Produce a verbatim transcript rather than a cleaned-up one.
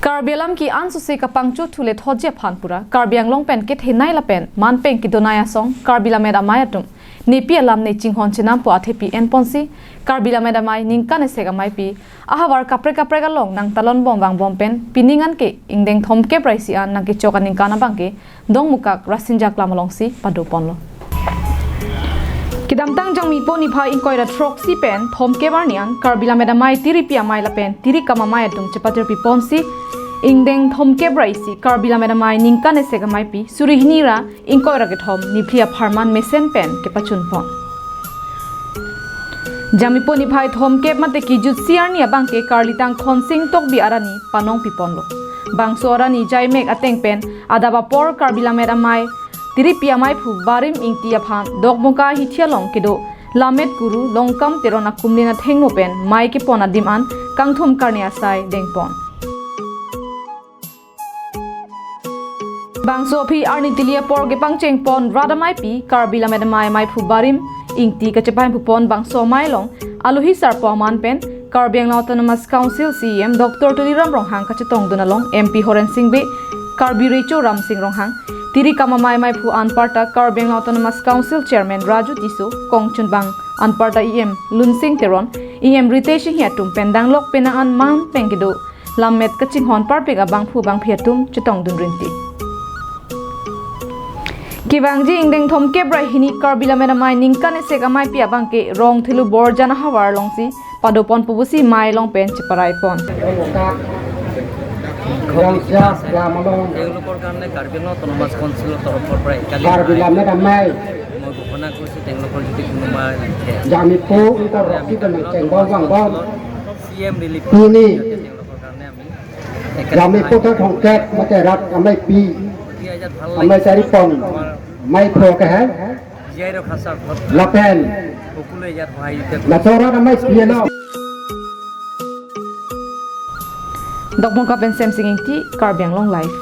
Karbi alam ke-an suse kapangchothu le thotji aphan pura Karbi Anglong pen kethenei lapen manpeng kedonei asong Karbi Lammet Amei atum nepi alam ne chinghon chenam pu athepi enponsi Karbi Lammet Amei ningkan esek ameipi ahavar kaprek kaprek along nangtalon bom vangbom pen pining an ke ingdeng thomkep ra isi an nangkechok aningkan abang ke Dongmukak Rasinjak Lam alongsi padoponlo. Kedamtang Jangmipo niphai ingkoi ra throksi pen thomkep arni an Karbi Lammet Amei tiripi amei lapen tirikam amei atum chepatirpi ponsi ingdeng thomkep ra isi Karbi Lammet Amei ningkan esek ameipi suri hini ra ingkoi ra kethom niphli apharman mesen pen kepachunpon. Jangmipo niphai thomkep mate kejutsi arni abang ke Karlitang Khonsing Tokbi arani panongpiponlo. Bangso arani jaimek ateng pen adap apor Karbi Lammet Amei tiripi ameiphu Barim Ingti aphan Dokmoka hithi along kedo Lammet Guru Longkam Teron akumlin athengno pen mei kepon adim an kangthum karne asai dengpon. Bangso aphi arni tili apor kepangchengpon rat ameipi Karbi Lammet Amei ameiphu Barim Ingti kachepahephupon bangso amei along alohi sarpo aman pen Karbi Anglong Autonomous Council C E M Doctor Tuliram Ronghang kachetongdun along M P Horen Sing Bey, Karbi Recho Ramsing Ronghang, tirikam amei ameiphu anparta Karbi Anglong Autonomous Council Chairman Raju Tisso, kongchunbang anparta E M Lunsing Teron, E M Ritesh Enghi atum pen danglok penang an manpeng kedo Lammet kachinghon parpik abangphu bangphi atum chetongdun rinti. Kevangji ingdeng thomkep ra hini Karbi Lammet Amei ningkan esek ameipi abang ke Rongthelu Borjan ahavar alongsi padoponpo pusi mei along pen cheparaipon. Rongja Lam along তেওঁলোকৰ কাৰণে কাৰ্বি আংলং অট'নমাছ কাউন্সিলৰ তৰফৰ পৰা academy Karbi Lammet Amei মই ঘোষণা কৰিছোঁ, তেওঁলোকৰ যদি কোনোবা লিখে Jangmipo ingkoi ra throksi pen nangchengbom vangbom C M relief pini তেওঁলোকৰ কাৰণে আমি Jangmipo thomkep mate rat ameipi, amei tiripi ameiphu ke hai, জীয়াই ৰখাৰ স্বাৰ্থত lapen সকলোৱে ইয়াত সহায় laso rat ameipi along. Dokmoka pen Semsing Ingti, Karbi Anglong Live.